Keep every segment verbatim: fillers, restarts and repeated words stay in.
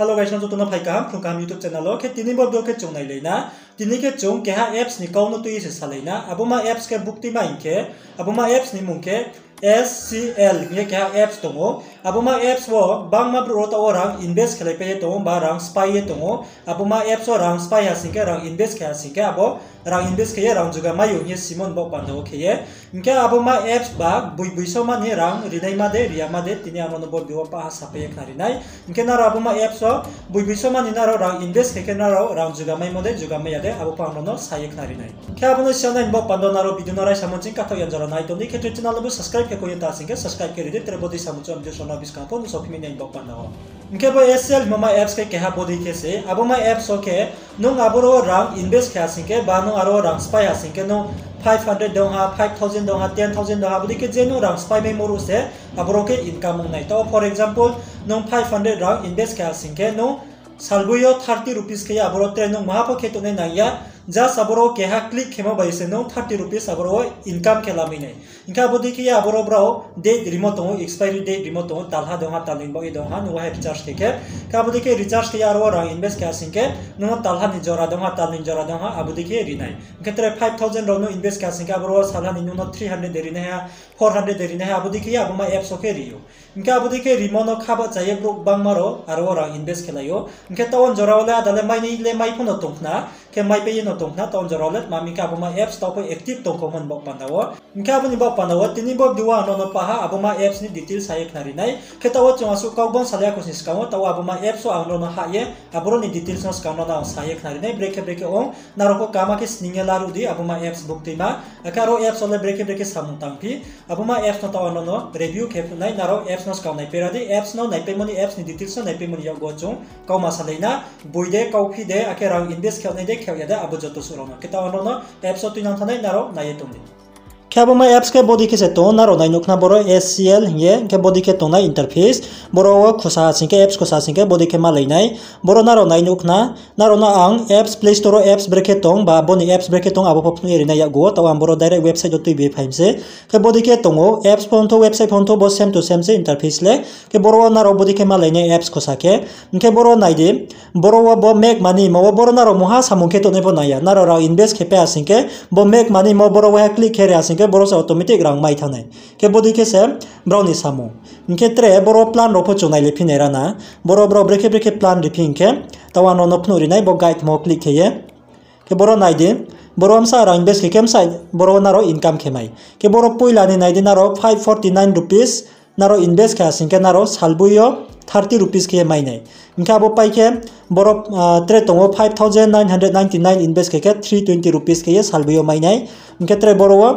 Hello guys, nang joto no phai kaham, phrung kaham YouTube channel wo. Khe tini bo video khe chung nailai na. Tini khe chung keha apps ni kau no tui ye se salai na. Abo ma apps khe bukti ma hing khe, abo ma apps ni mung khe S C L hing ye keha apps tong ou. Abo ma apps wo bangma brouh rao taoh wo rang invest khelai pai ye tong ou, ba rang sphái ye tong ou. Abo ma apps wo rang sphái ha sing khe, rang invest khe ha sing khe, abo rang invest khe ye rang juga mai ou hing ye simon baoh panda wo khe ye. Hing khe abo ma apps ba boi boiso ma ni rang rinai ma de, ri ya ma de, tini ang no bo video wo paha sapai ye khnari nai. Hing khe nrao abo ma apps wo boi boiso ma ni nrao rang invest khe khe nrao rang juga maimo de, juga mai ya de, abo pho ang no sa ye khnari nai. Hing khe abo no sa nai ni baoh panda wo nrao video no raisa mo ching kathaoh yan jora nai tong di, khe tre channel no bo subscribe khe koi ye ta sing khe subscribe khe ri di, tre bodei samung chung video sona buskang pho nuhsao phi mi nai ni baoh panda wo. Hing khe bo S C L hingmo ma apps khe keha bodei khe se, abo ma apps wo khe nung aboro rang invest khe ha sing khe, ba nung aro rang sphái ha sing khe, nung five hundred dong ha, five thousand dong ha, ten thousand dong ha, abo dei khe je nung rang sphái maimo ruh se, aboro khe income ong nai. Taoh for example, nung five hundred rang invest khe ha sing khe, nung salboi yo thirty rupees khe ye aboro tre nung maha pho khe tongnai nang ya, just aboro keha click khemo bai se nung thirty rupees aboro wo income khe lamai nai. Hing khe abo dei khe ye aboro brao date rimo tong ou, expiry date rimo tong ou, talha dong ha, talnoi baoh ye dong ha, nung waha recharge khe khe. Khe abo dei khe recharge khe ye aro wo rang invest khe ha sing khe, nung talha ni jora dong ha, talnoi jora dong ha, abo dei khe ri nai. Hing khe tre five thousand rao nung invest khe ha sing khe, aboro wo salha ni nung no three hundred de rinai ha, four hundred de rinai ha, abo dei khe ye abo ma apps wo khe ri ou. Hing khe abo dei khe rimo no kha bahcha ye brouh bangma rao aro wo rang invest khe lai ou. Hing khe taoh wo jora wo le ada le mai ni le mai pho no tong khna, khe mai pai ye no tong khna, taoh wo jora wo le tma hing khe abo ma apps taoh pho active tong kho mo ni baoh panda wo. Hing khe abo ni baoh panda wo tini bo video wo ang no no paha abo ma apps ni details sa ye khnari nai. Khe taoh wo chung asuh kau bang salai ya kho sni skang wo, taoh wo abo ma apps wo ang no no hah ye, aboro ni details no skang no no ang sa ye khnari nai, brekhe brekhe ong, nrao pho kama khe sning ye laruh di, abo ma apps bukti ma. Akhe aro apps wo le brekhe brekhe samung tang phi. Abo ma apps no taoh ang no no review khe phnuh nai, nrao apps no skang naipai ra di, apps no naipaimo ni, apps ni details no naipaimo ni yakgu chung kauma salai na, boi de, kauphi de, akhe rang invest khe nai de, khe ya de, abo joto suh rao no. Khe taoh ang no no apps wo tuinang thanng nai, nrao nai ye tong di. Khe abo ma apps khe bodei khe se tong ou, nrao nai nuh khna boro S C L hing ye, khe bodei khe tongnai interface. Boro wo khusa ha sing khe, apps khusa ha sing khe, bodei khe malai nai. Boro nrao nai nuh khna, nrao no ang apps, Play Store wo apps brekhe tong, ba bo ni apps brekhe tong, abo pho phnuh ye ri nai yakgu wo, taoh ang boro direct website wo tuibi phai mi se. Khe bodei khe tong ou, apps pho ongthou, website pho ongthou, bo same to same se interface le. Khe boro wo nrao bodei khe malai nai apps khusa khe. Hing khe boro nai di, boro wo bo make money hingmo wo boro nrao mungha samung khe tongnai pho nang ya. Nrao rang invest khe pai ha sing khe, bo make money hingmo boro wo ha click khe ri ha sing khe, boro se automatic rang mai thanng nai. Khe bodei khe se brao ni samung. Hing khe tre boro plan rao pho chung nailai phi nai ra na. Boro brao brekhe brekhe plan ri phi hing khe, taoh ang no no phnuh ri nai, bo guide hingmo click khe ye. Khe boro nai di, boro bsa rang invest khe khe bsa, boro nrao income khe mai. Khe boro poila ni nai di, nrao five forty nine rupees nrao invest khe ha sing khe nrao salboi yo thirty rupees khe ye mai nai. Hing khe abo pai khe boro, tre tong ou five thousand nine hundred ninety nine invest khe khe three twenty rupees khe ye salboi yo mai nai. Hing khe tre boro wo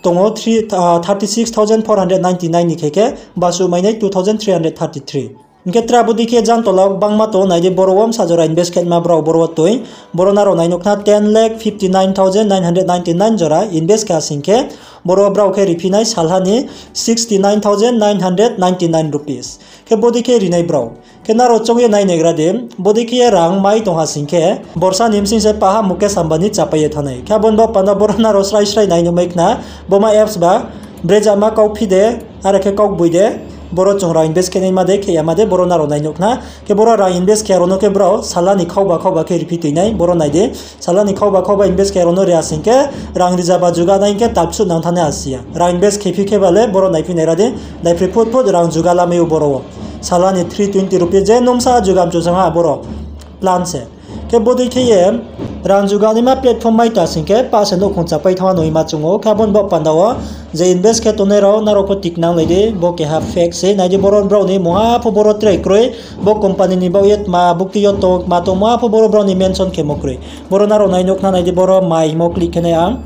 tong ou three, thirty six thousand four hundred ninety nine ni khe khe basuh mai nai two thousand three hundred thirty three. Hing khe tre abo dei khe jang tola wo bangma tong ou, nai di boro wo bsa jora invest khe ma brao boro wo toi. Boro nrao nai nuh khna ten lakh fifty nine thousand nine hundred ninety nine jora invest khe ha sing khe, boro brao khe ri phi nai salha ni sixty nine thousand nine hundred ninety nine rupees. Khe bodei khe ri nai brao. Khe nrao choung ye nai naigra di, bodei khe ye rang mai tong ha sing khe, borsa ni bsing se paha Mukesh Ambani chapai ye thanng nai. Khe abo ni baoh panda boro nrao srai srai nai nuh mai khna, bo ma apps ba, brejama kauphi de, are khe kauboi de, boro chung rang invest khe nai ma de, khe ya ma de, boro nrao nai nuh khna. Khe boro rang invest khe rao no khe brao salha ni khauba khauba khe ri phi toi nai, boro nai di. Salha ni khauba khauba invest khe rao no ri ha sing khe, rang rijaba juga nai hing khe talpsuh nang thanng nai asi ya. Rang invest khe phi khe ba le boro nai phi nai ra di, daiphroi phut phut rang juga lamai ou boro wo. Salha ni three twenty rupees je nung bsa juga mchu sang ha boro plan se. Khe bodei khe ye rang juga naima platform mai ta sing khe, pa se nouhkhong chapai thanng noima chung ou, khe abo ni baoh panda wo je invest khe tongnai rao, nrao pho tiknang lai di, bo keha fake se, nai di boro brao ni mungha pho boro tre kroi, bo company ni baoh ye tma bukti yo tong, tma tong mungha pho boro brao ni mention khemo kroi. Boro nrao nai nuh khna nai di boro mai hingmo click khe nai ang.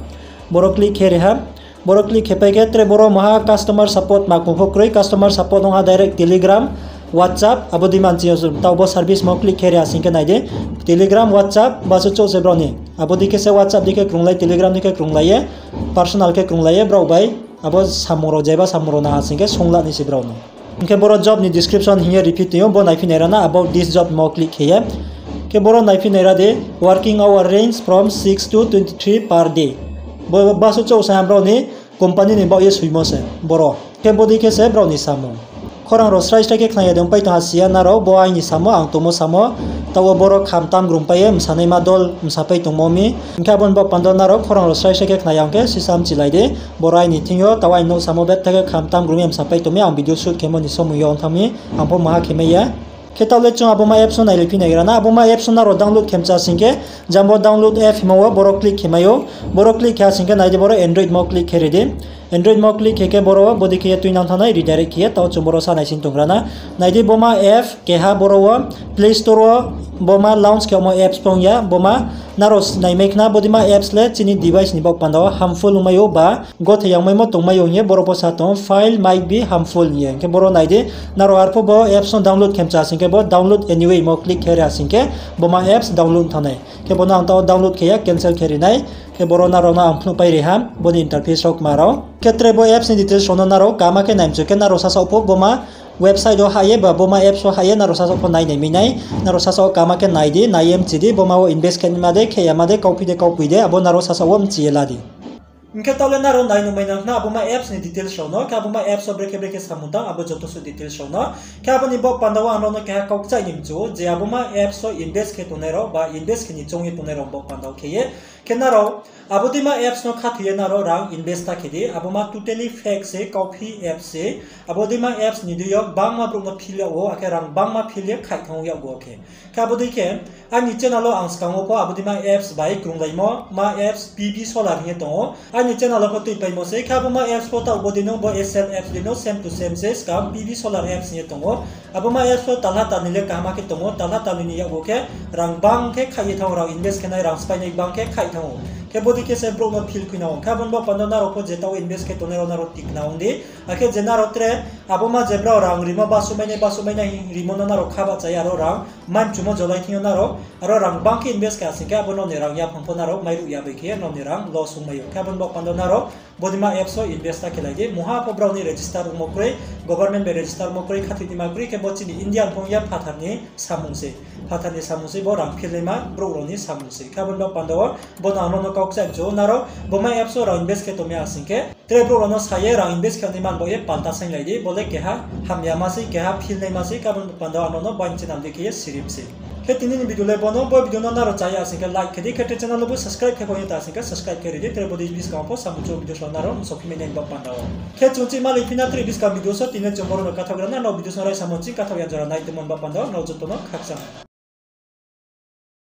Boro click khe ri ha. Boro click khe pai khe tre boro maha customer support ma kong pho kroi, customer support ong ha direct Telegram, WhatsApp, abo dei manchi yo taoh bo service mo click khe ri ha sing khe nai di. Telegram, WhatsApp, basu chouh se brao ni. Abo dei khe se WhatsApp dei khe krunglai, Telegram dei khe krunglai ye, personal khe krunglai ye, brao bai abo samung rao jeba samung rao nang ha sing khe sungla nai se brao no. Hing khe boro job ni description hing ye ri phi toi ou, bo nai phi nai ra na, about this job mo click khe ye. Khe boro nai phi nai ra di, working hour range from six to twenty three per day. Bo basu chouh se ha brao ni company ni baoh ye soimo se boro. Khe bodei khe se brao ni samung. Khorang rao srai srai khe khna ya de ongpai tong ha si ya nrao, bo aini samo, ang tongmo samo, taoh wo boro khamtam grum pai ye bsanaima dol bsapai tongmo mi. Hing khe abo ni baoh panda wo nrao khorang rao srai srai khe khna ya ong khe sisa mchilai di. Boro aini thing yo, taoh aini nouh samo betha khe khamtam grum ye bsapai tong mi, ang video shoot khemo ni somoi yo ong thanng mi, ang pho maha khe mai ya. Khe taoh le chung abo ma apps no nailai phi nai gra na. Abo ma apps no nrao download khe mcha sing khe, jang bo download app himo wo boro click khe mai ou. Boro click khe ha sing khe nai di, boro Android mo click khe ri di. Android mo click khe khe boro wo bodei khe ye tuinang thanng nai, redirect khe ye, taoh chung boro sa nai sing tong gra na. Nai di, bo ma app keha boro wo Play Store wo bo ma launch khe yagmo apps pho ong ya, bo ma nrao naimai khna, bodei ma apps le chini device ni baoh panda wo harmful ongmai ou ba gothe yangmaimo tongmai ou hing ye boro pho sa tong, file might be harmful hing ye. Hing khe boro nai di, nrao arphuh bo apps no download khe mcha sing khe bo download anyway mo click khe ri ha sing khe, bo ma apps download thanng nai. Khe bo no ang taoh download khe ya, cancel khe ri nai. Khe boro nrao no ang phnuh pai ri ha, bo ni interface rao kma rao. Khe tre bo apps ni details rao no nrao kama khe nai mchu khe nrao sasaoh pho bo ma website wo hah ye ba bo ma apps wo hah ye nrao sasaoh pho nai nai mi nai. Nrao sasaoh kama khe nai di, nai ye mchi di, bo ma wo invest khe naima de, khe yama de, kauphi de, kaupoi de, abo nrao sasaoh wo mchi ye la di. Hing khe taoh le nrao nai nuhmai nang khna abo ma apps ni details rao no, khe abo ma apps wo brekhe brekhe samung tang, abo joto suh details rao no. Khe abo ni baoh panda wo ang nrao no keha kau kchaih ni mchu ou, je abo ma apps wo invest khe tongnai rao ba invest khe ni choung ye tongnai rao baoh panda wo khe ye. Khe nrao abo deima apps no khathoi ye nrao rang invest ta khe di, abo ma totally fake se, kauphi apps se. Abo deima apps ni deing yo gbangma brouh no phil yag ou, akhe rang gbangma phil ye khaih thanng yag ou khe. Khe abo dei khe, aini channel wo ang skang wo pho abo deima apps bai krunglaimo, ma apps P V Solar hing ye tong ou. Aini channel wo pho tuipaimo se, khe abo ma apps pho taoh bo dei no, bo Aircel apps dei no same to same se, skang P V Solar apps hing ye tong ou. Abo ma apps pho talha talnoi le kaham khe tong ou, talha talnoi ni yakgu khe rang gbang khe khaih ye thanng ou, rang invest khe nai, rang spáinai gbang khe khaih thanng ou. Khe bodei khe se brouh no phil khui nang ou. Khe abo ni baoh panda wo nrao pho je taoh invest khe tongnai rao nrao tikna ong di. Akhe je nrao tre abo ma je brao rang rimo basuhmai nai, basuhmai nai hing rimo no nrao kha bahcha ye aro rang mai mchumo jolai thing yo nrao, aro rang gbang khe invest khe asing khe abo nrao ni rang yaphang pho nrao mairuh ya bai khe nrao ni rang loss ongmai ou. Khe abo ni baoh panda wo nrao bodei ma apps wo invest ta khe lai di. Mungha pho brao ni register ongmo kroi, government bai register ongmo kroi, khathoinaima kroi, khe bo chini India ni phung ya phathar ni samung se. Phathar ni samung se bo rang philnaima brouh rao ni samung se. Khe abo ni baoh panda wo bo no ang nrao no kau kchaih mchu ou, nrao bo ma apps wo rang invest khe tongmai asing khe tre brouh rao no sa ye rang invest khe naima ni baoh ye palta sainglai di, bo le keha hamyama sei, keha philnaima sei, khe abo ni panda wo ang nrao no bo aini channel dei khe ye sirim sei. Khe tini ni video le bo no, bo video no nrao cha ya asing khe like khe di, khe tre channel no bo subscribe khe pho ye ta asing khe subscribe khe ri di, tre bodei buskang pho samung chouh video rao nrao msophi mai nai ni baoh panda wo. Khe chung chih malai phi na tre buskang video so, tini chung boro no kathaoh gra na, nrao video no raisa mo ching kathaoh ya jora nai tongmo ni baoh panda wo nrao joto no khakchang.